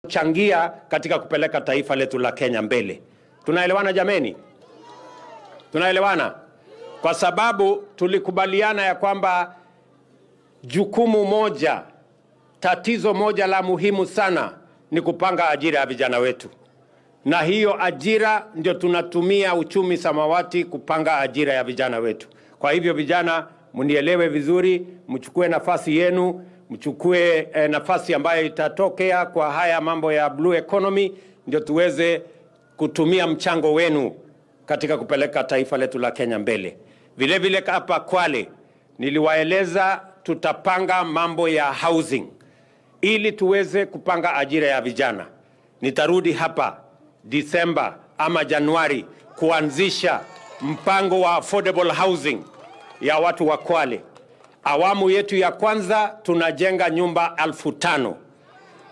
Changia katika kupeleka taifa letu la Kenya mbele. Tunaelewana jameni? Tunaelewana? Kwa sababu tulikubaliana ya kwamba jukumu moja, tatizo moja la muhimu sana ni kupanga ajira ya vijana wetu. Na hiyo ajira ndio tunatumia uchumi samawati kupanga ajira ya vijana wetu. Kwa hivyo vijana, mnielewe vizuri, mchukue nafasi yenu, mchukue nafasi ambayo itatokea kwa haya mambo ya blue economy, ndio tuweze kutumia mchango wenu katika kupeleka taifa letu la Kenya mbele. Vile vile hapa Kwale niliwaeleza tutapanga mambo ya housing ili tuweze kupanga ajira ya vijana. Nitarudi hapa Disemba ama Januari kuanzisha mpango wa affordable housing ya watu wa Kwale. Awamu yetu ya kwanza tunajenga nyumba 5,000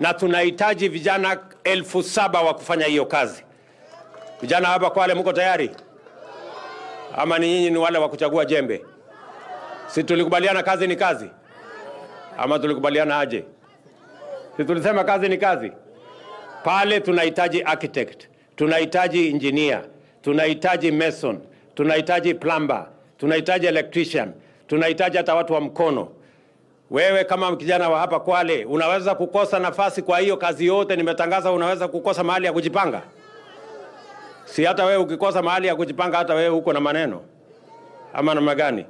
na tunahitaji vijana 7,000 wa kufanya hiyo kazi. Vijana hapa Kwale mko tayari? Ama ni nyinyi ni wale wa kuchagua jembe? Si tulikubaliana kazi ni kazi? Ama tulikubaliana aje? Si tulisema kazi ni kazi? Pale tunahitaji architect, tunahitaji engineer, tunahitaji mason, tunahitaji plumber, tunahitaji electrician, tunahitaji hata watu wa mkono. Wewe kama kijana wa hapa Kwale unaweza kukosa nafasi kwa hiyo kazi yote nimetangaza? Unaweza kukosa mahali ya kujipanga? Si hata wewe ukikosa mahali ya kujipanga, hata wewe uko na maneno ama namna gani?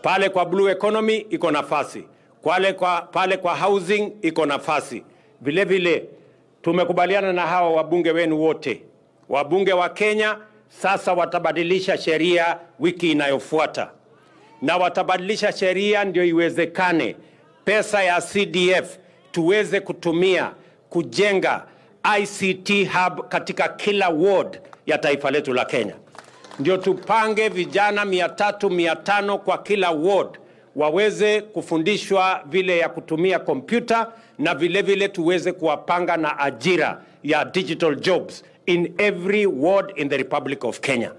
Pale kwa blue economy iko nafasi, pale kwa housing iko nafasi. Vile vile tumekubaliana na hawa wabunge wenu wote, wabunge wa Kenya sasa watabadilisha sheria wiki inayofuata, na watabadilisha sheria ndio iwezekane pesa ya CDF tuweze kutumia kujenga ICT hub katika kila ward ya taifa letu la Kenya. Ndio tupange vijana 300, 500 kwa kila ward waweze kufundishwa vile ya kutumia kompyuta, na vile vile tuweze kuwapanga na ajira ya digital jobs in every ward in the Republic of Kenya.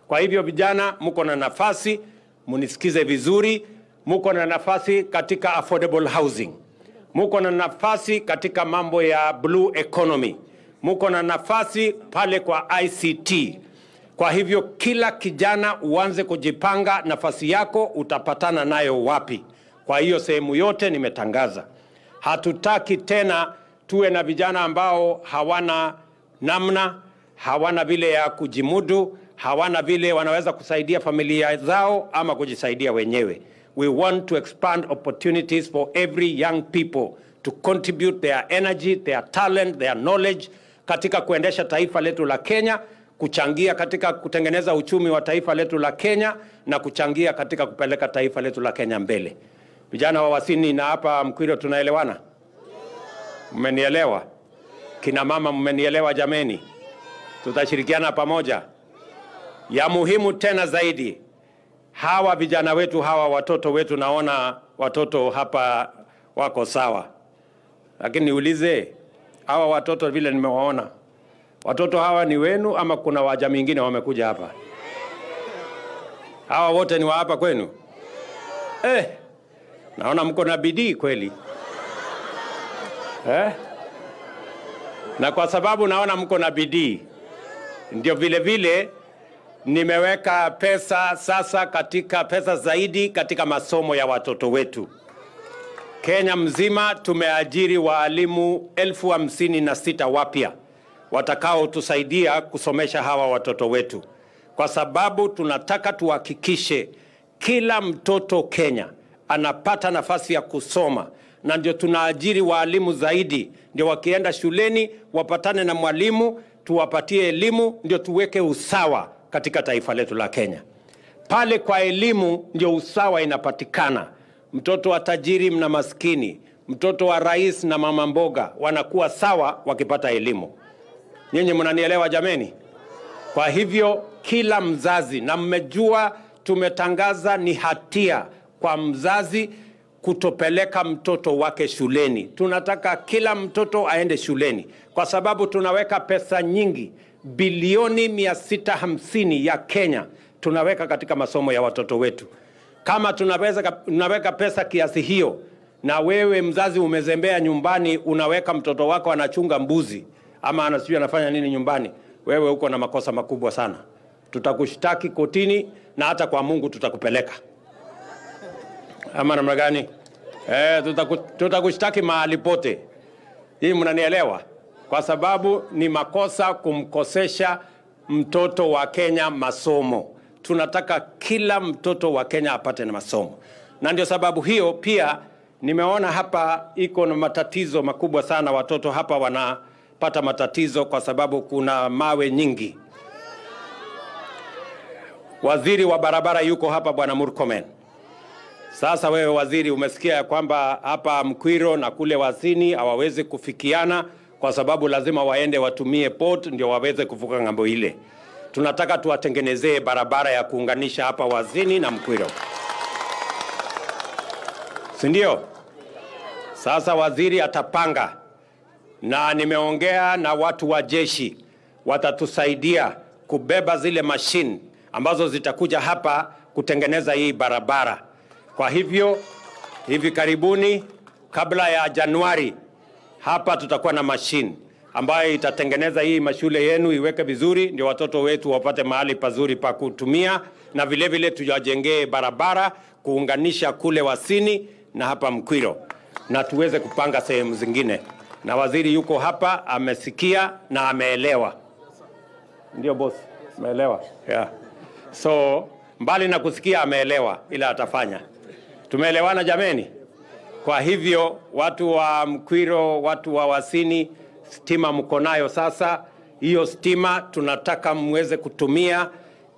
Kwa hivyo vijana, mko na nafasi, munisikize vizuri, mko na nafasi katika affordable housing, mko na nafasi katika mambo ya blue economy, mko na nafasi pale kwa ICT. Kwa hivyo kila kijana uanze kujipanga nafasi yako utapatana nayo wapi. Kwa hiyo sehemu yote nimetangaza. Hatutaki tena tuwe na vijana ambao hawana namna, hawana vile ya kujimudu, hawana vile wanaweza kusaidia familia zao ama kujisaidia wenyewe. We want to expand opportunities for every young people to contribute their energy, their talent, their knowledge katika kuendesha taifa letu la Kenya, kuchangia katika kutengeneza uchumi wa taifa letu la Kenya, na kuchangia katika kupeleka taifa letu la Kenya mbele. Vijana wa Wasini na hapa Mkwiro tunaelewana? Mmenielewa? Kina mama mmenielewa jameni? Tutashirikiana pamoja. Ya muhimu tena zaidi, hawa vijana wetu, hawa watoto wetu, naona watoto hapa wako sawa. Lakini niulize, hawa watoto vile nimewaona, watoto hawa ni wenu ama kuna wa jamii nyingine wamekuja hapa? Hawa wote ni wa hapa kwenu? Naona mko na bidii kweli. Na kwa sababu naona mko na bidii, ndio vile vile nimeweka pesa sasa katika pesa zaidi katika masomo ya watoto wetu. Kenya mzima tumeajiri walimu 56,000 wapya watakao tusaidia kusomesha hawa watoto wetu. Kwa sababu tunataka tuhakikishe kila mtoto Kenya anapata nafasi ya kusoma, na ndio tunaajiri walimu zaidi, ndio wakienda shuleni wapatane na mwalimu, tuwapatie elimu, ndio tuweke usawa katika taifa letu la Kenya. Pale kwa elimu ndio usawa inapatikana. Mtoto wa tajiri na maskini, mtoto wa rais na mama mboga wanakuwa sawa wakipata elimu. Nyinyi mnanielewa jameni? Kwa hivyo kila mzazi, na mmejua tumetangaza ni hatia kwa mzazi kutopeleka mtoto wake shuleni. Tunataka kila mtoto aende shuleni, kwa sababu tunaweka pesa nyingi, bilioni 650 ya Kenya tunaweka katika masomo ya watoto wetu. Kama tunaweka pesa kiasi hiyo, Na wewe mzazi umezembea nyumbani, unaweka mtoto wako anachunga mbuzi ama anasijui anafanya nini nyumbani, wewe uko na makosa makubwa sana. Tutakushtaki kotini na hata kwa Mungu tutakupeleka. Ama namna gani? Tutakushtaki mahali pote. Hii mnanielewa? Kwa sababu ni makosa kumkosesha mtoto wa Kenya masomo. Tunataka kila mtoto wa Kenya apate na masomo. Na ndio sababu hiyo pia nimeona hapa iko na matatizo makubwa sana, watoto hapa wanapata matatizo kwa sababu kuna mawe nyingi. Waziri wa barabara yuko hapa, Bwana Murkomen. Sasa wewe waziri, umesikia ya kwamba hapa Mkwiro na kule Wasini hawawezi kufikiana kwa sababu lazima waende watumie port ndio waweze kuvuka ng'ambo ile. Tunataka tuwatengenezee barabara ya kuunganisha hapa Wasini na Mkwiro, si ndio? Sasa waziri atapanga, na nimeongea na watu wa jeshi, watatusaidia kubeba zile mashine ambazo zitakuja hapa kutengeneza hii barabara. Kwa hivyo hivi karibuni, kabla ya Januari, hapa tutakuwa na mashine ambayo itatengeneza hii mashule yenu iweke vizuri, ndio watoto wetu wapate mahali pazuri pa kutumia, na vile vile tujajengee barabara kuunganisha kule Wasini na hapa Mkwiro, na tuweze kupanga sehemu zingine. Na waziri yuko hapa, amesikia na ameelewa. Ndio boss, ameelewa. Yeah. So mbali na kusikia ameelewa, ila atafanya. Tumeelewana jameni? Kwa hivyo watu wa Mkwiro, watu wa Wasini, stima mko nayo sasa. Hiyo stima tunataka muweze kutumia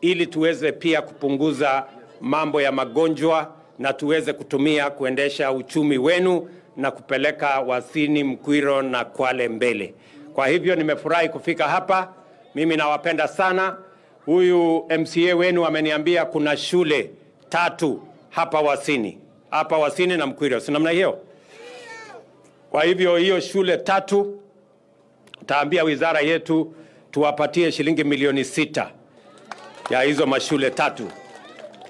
ili tuweze pia kupunguza mambo ya magonjwa na tuweze kutumia kuendesha uchumi wenu na kupeleka Wasini, Mkwiro na Kwale mbele. Kwa hivyo nimefurahi kufika hapa. Mimi nawapenda sana. Huyu MCA wenu ameniambia kuna shule 3 hapa Wasini. Hapa Wasini na Mkwiro, si namna hiyo? Kwa hivyo hiyo shule 3 taambia wizara yetu tuwapatie shilingi milioni 6 ya hizo mashule 3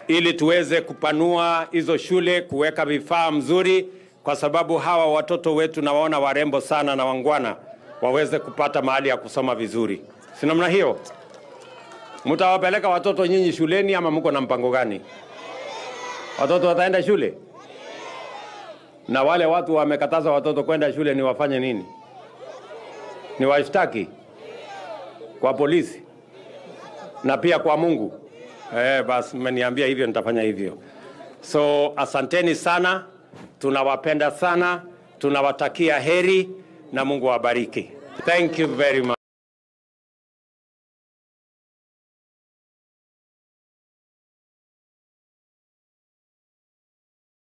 ili tuweze kupanua hizo shule, kuweka vifaa mzuri, kwa sababu hawa watoto wetu nawaona warembo sana na wangwana, waweze kupata mahali ya kusoma vizuri. Si namna hiyo? Mtawapeleka watoto nyinyi shuleni ama mko na mpango gani? Watoto wataenda shule? Na wale watu wamekataza watoto kwenda shule ni wafanye nini? Ni washtaki kwa polisi na pia kwa Mungu. Basi mmeniambia hivyo, nitafanya hivyo. So asanteni sana, tunawapenda sana, tunawatakia heri na Mungu awabariki. Thank you very much.